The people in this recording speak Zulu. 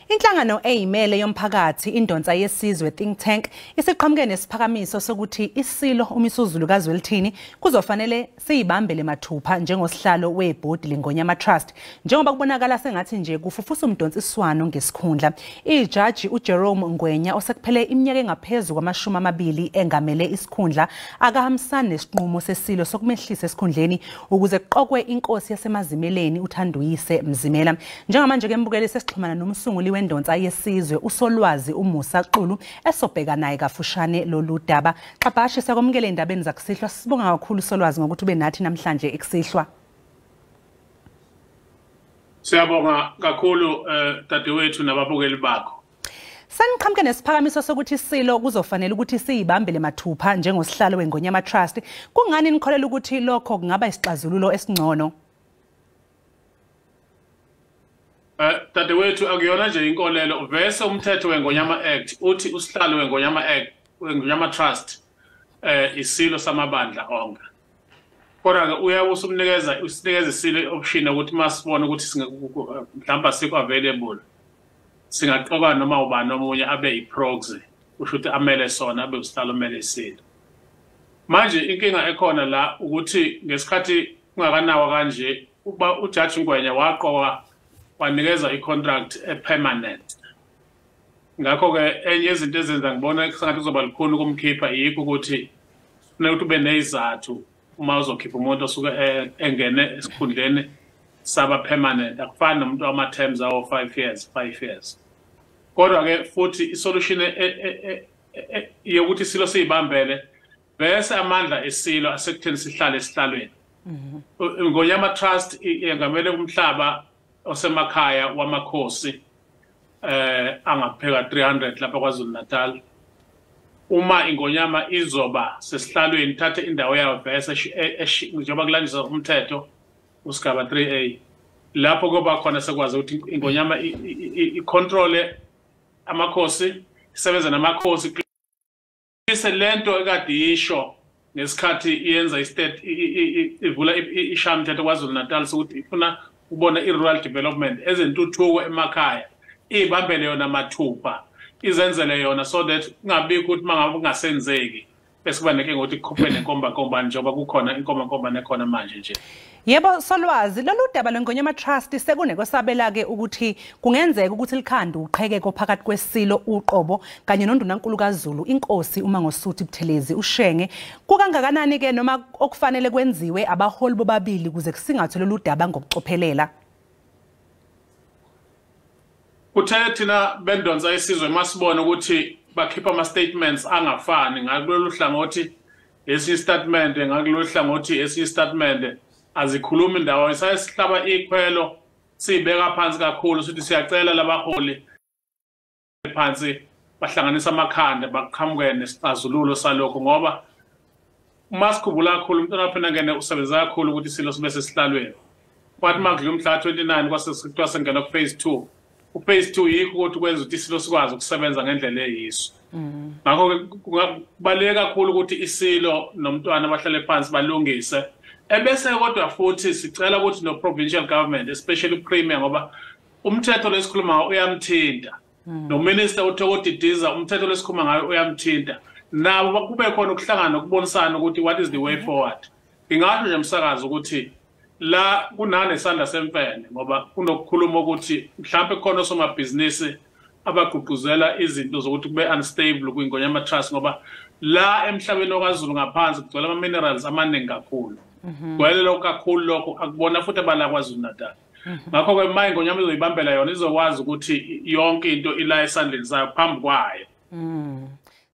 Inhlangano eyimele yomphakathi Indonsa Yesizwe Think Tank isiqhamuke nesiphakamiso sokuthi isilo uMisuzulu kaZwelithini kuzofanele siyibambele mathupha njengosihlalo webhodi leNgonyama Trust, njengoba kubonakala sengathi nje kufufusa umdonsiswano ngesikhundla. Ijaji uJerome Ngwenya osekuphele iminyaka engaphezu kwama-20 engamele isikhundla akahambisani nesinqumo sesilo sokumehlisa esikhundleni ukuze kuqokwe inkosi yaseMazimeleni uThanduyise Mzimela. Njengamanje ke mbukeli sesixhumana nomsunguli weNdonsa Yesizwe uSolwazi uMusa Xulu esobheka naye kafushane lolu daba. Xabhashe, siyakwamukela endabeni zakusihlwa. Sibonga kakhulu Solwazi ngokuthi ube nathi namhlanje ekusihlwa. Siyabonga kakhulu dadewethu nababukeli bakho. Saniqhamuke nesiphakamiso sokuthi isilo kuzofanele ukuthi siyibambele mathupha njengosihlalo weNgonyama Trust. Kungani nikholelwa ukuthi lokho kungaba isixazululo esingcono? Dadewethu, akuyona nje inkolelo. Vese umthetho weNgonyama Act uthi usihlalo weNgonyama Act, weNgonyama Trust, isilo samabandla onke. Kodwa-ke uyabe usinikeza isilo option ukuthi masibona ukuthi mhlawumbe asikho available, singaqoka noma ubani omunye abe i-proxy, kusho ukuthi amele sona, abe usihlalo omele isilo. Manje inkinga ekhona la ukuthi ngesikhathi kungakanawa kanje, uba uJaji Ngwenya waqoka wanikeza i-contract e-permanent. Ngakho-ke enye yezinto ezenza ngibona sengathi kuzoba lukhuni ukumkhipha yikho ukuthi kufuneka ukuthi ube nezizathu uma uzokhipha umuntu osuke engene esikhundleni saba permanent. Akufani nomuntu wama-terms awo 5 years, 5 years. Kodwa-ke futhi isolution yokuthi isilo siyibambele, bese amandla esilo asekutheni sihlale esihlalweni. Ngonyama Trust yengamele umhlaba osemakhaya wamakhosi angapheka 300 lapha KwaZulu Natal. Uma ingonyama izoba sesihlalweni ithathe indawo yayo vese njengoba kulandisa umthetho usigaba 3A, lapho kuba khona sekwazi ukuthi ingonyama icontrole amakhosi, isebenze namakhosi, ise lento ekade isho ngesikhathi iyenza istate ivula ishaya umthetho KwaZulu Natal sokuthi ifuna ubona i-rural development, ezentuthuko emakhaya, ibambele yona mathupha, izenzele yona, so that kungabikho ukuthi mangabe kungasenzeki bese kuba nenkinga ukuthi kukhuphe nenkombankombane, njengoba kukhona inkombankombane ekhona manje nje. Yebo Solwazi, lolu daba lweNgonyama Trust sekunekwesabela-ke ukuthi kungenzeka ukuthi likhande uqhekeko phakathi kwesilo uqobo kanye noNdunankulu kaZulu inkosi uMangosuthu Buthelezi uShenge. Kukangakanani-ke noma okufanele kwenziwe abaholi bobabili ukuze kusingathwe lolu daba ngokucophelela? Kuthe thina beNdonsa Yesizwe masibona ukuthi bakhipha ama-statements angafani ngakulolu hlangothi, esinye istatement ngakulolu hlangothi, esinye istatement, azikhulumi ndawo. Saye sihlaba ikhwelo siyibeka phansi kakhulu sithi siyacela labaholi phansi bahlanganisa amakhanda baqhamuke nesixazululo salokho, ngoba uma sikhumbula kakhulu umntwana waphina usebenza kakhulu ukuthi isilo sibe sesihlalweni. Kwathi uma kudlula umhla 29 kwase kuthiwa sengena ku-phase 2. U-phase 2 yikho ukuthi kwenza ukuthi isilo sikwazi ukusebenza ngendlela eyiso. Ngakho-ke kubaluleke kakhulu ukuthi isilo nomntwana bahlale phansi balungise. Ebese kodwa futhi sicela ukuthi no-provincial government, especially uPremier, ngoba umthetho lesikhuluma ngawo uyamthinta, nominister uThoko Didiza umthetho lesikhuluma ngayo uyamthinta, nabo kube khona ukuhlangana nokubonisana ukuthi what is the way forward. Ngingasho nje umsakazi ukuthi la kunanesandla semfene, ngoba kunokukhuluma ukuthi mhlawumbe khona osomabhizinisi abagqugquzela izinto zokuthi kube unstable kwiNgonyama Trust, ngoba la emhlabeni okaZulu ngaphansi kugcwele ama-minerals amaningi kakhulu. Kugcwele lokho kakhulu, lokho akubona futhi abala KwaZulu Natal. Ngakho-ke uma ingonyama izoyibambela yona, izokwazi ukuthi yonke into ila esandleni sayo phambi kwayo.